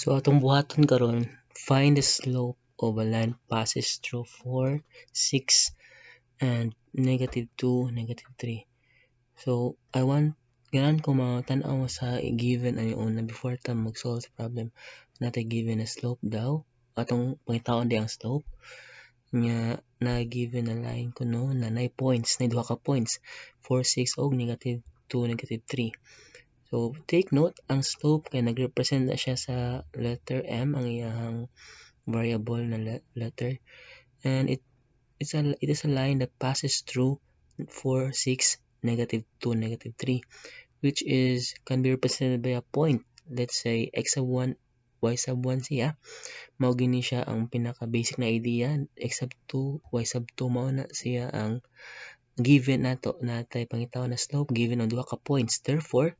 So atong buhaton karon, find the slope of a line passes through 4, 6, and negative 2, negative 3. So I want ganahan ko matan-aw sa given ani una before ta mag-solve sa problem. Naa tay given na slope daw. Atong pangitaon di ang slope nya na given na line kuno na 9 points, na duha ka points, 4, 6 og negative 2, negative 3. So take note, ang slope kay nagrepresent na siya sa letter M, ang iyang variable na letter, and it is a line that passes through 4, 6, negative 2, negative 3, which is can be represented by a point. Let's say x sub 1, y sub 1 siya. Mao gini siya ang pinaka basic na idea, x sub 2, y sub 2. Mao na siya ang given nato. Natay pangitaon na slope given ang duha ka points. Therefore,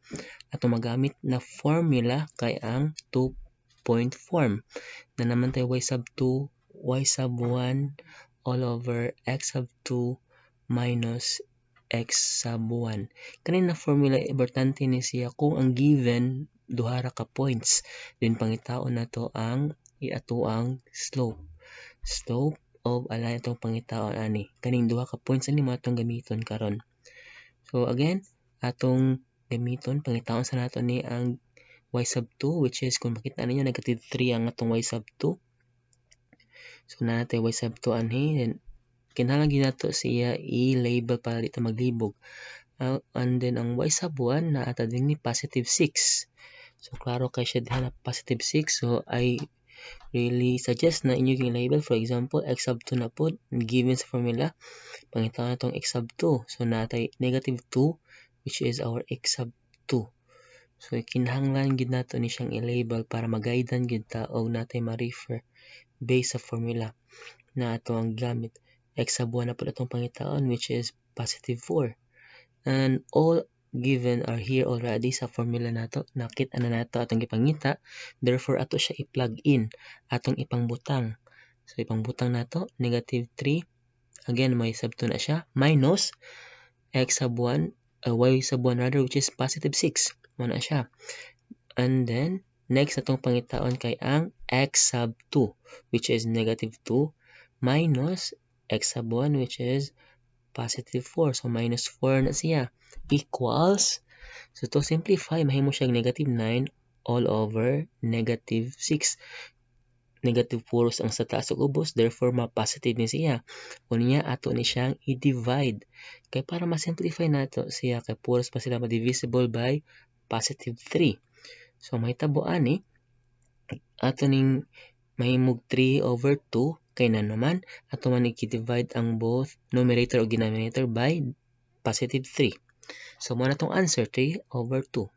atong magamit na formula kay ang 2 point form na naman tay y sub 2 y sub 1 all over x sub 2 minus x sub 1. Kani na formula, importante ni siya kung ang given duha ra ka points, then pangitaon nato ang atoang slope. Slope of a line atong pangitaon ani. Kaning duha ka points ani mao atong gamiton karon. So again, atong gamiton, pangitaon sa nato ni ang y sub 2, which is kung makita ninyo, negative 3 ang atong y sub 2. So naa tay y sub 2 anhi, then kinahanglan gyud nato siya i-label para di ta maglibog. And then ang y sub 1 naa ta dinhi, positive 6. So klaro kay siya diha na positive 6. So I really suggest na inyo yung label. For example, x sub 2 na pod given sa formula, pangitaon natong x sub 2. So naa tay negative 2, which is our x sub 2. So kinahanglan gid nato ni siyang i-label para magaidan gid ta og natay ma-refer based sa formula na ato ang gamit. X sub 1 na pod atong pangitaon, which is positive 4, and all given are here already sa formula nato. Nakita na nato atong gipangita, therefore ato siya i-plug in, atong ipangbutang. So ipangbutang nato negative 3, again may sub 2 na siya, minus x sub 1, y sub 1 rather, which is positive 6. Mao na siya. And then next atong pangitaon kay ang x sub 2, which is negative 2 minus x sub 1, which is positive 4. So minus 4 na siya, equals, so to simplify, mahimo siyang negative 9 all over negative 6. Negative puros ang sa taas ug ubos, therefore ma-positive ni siya. Unya ato ni siyang i-divide kay para ma-simplify nato siya, kay puros pa sila ma-divisible by positive 3. So mahitabo ani, ato ning mahimog 3 over 2, kay na naman ato man i-divide ang both numerator ug denominator by positive 3. So mao na tong answer, 3 over 2.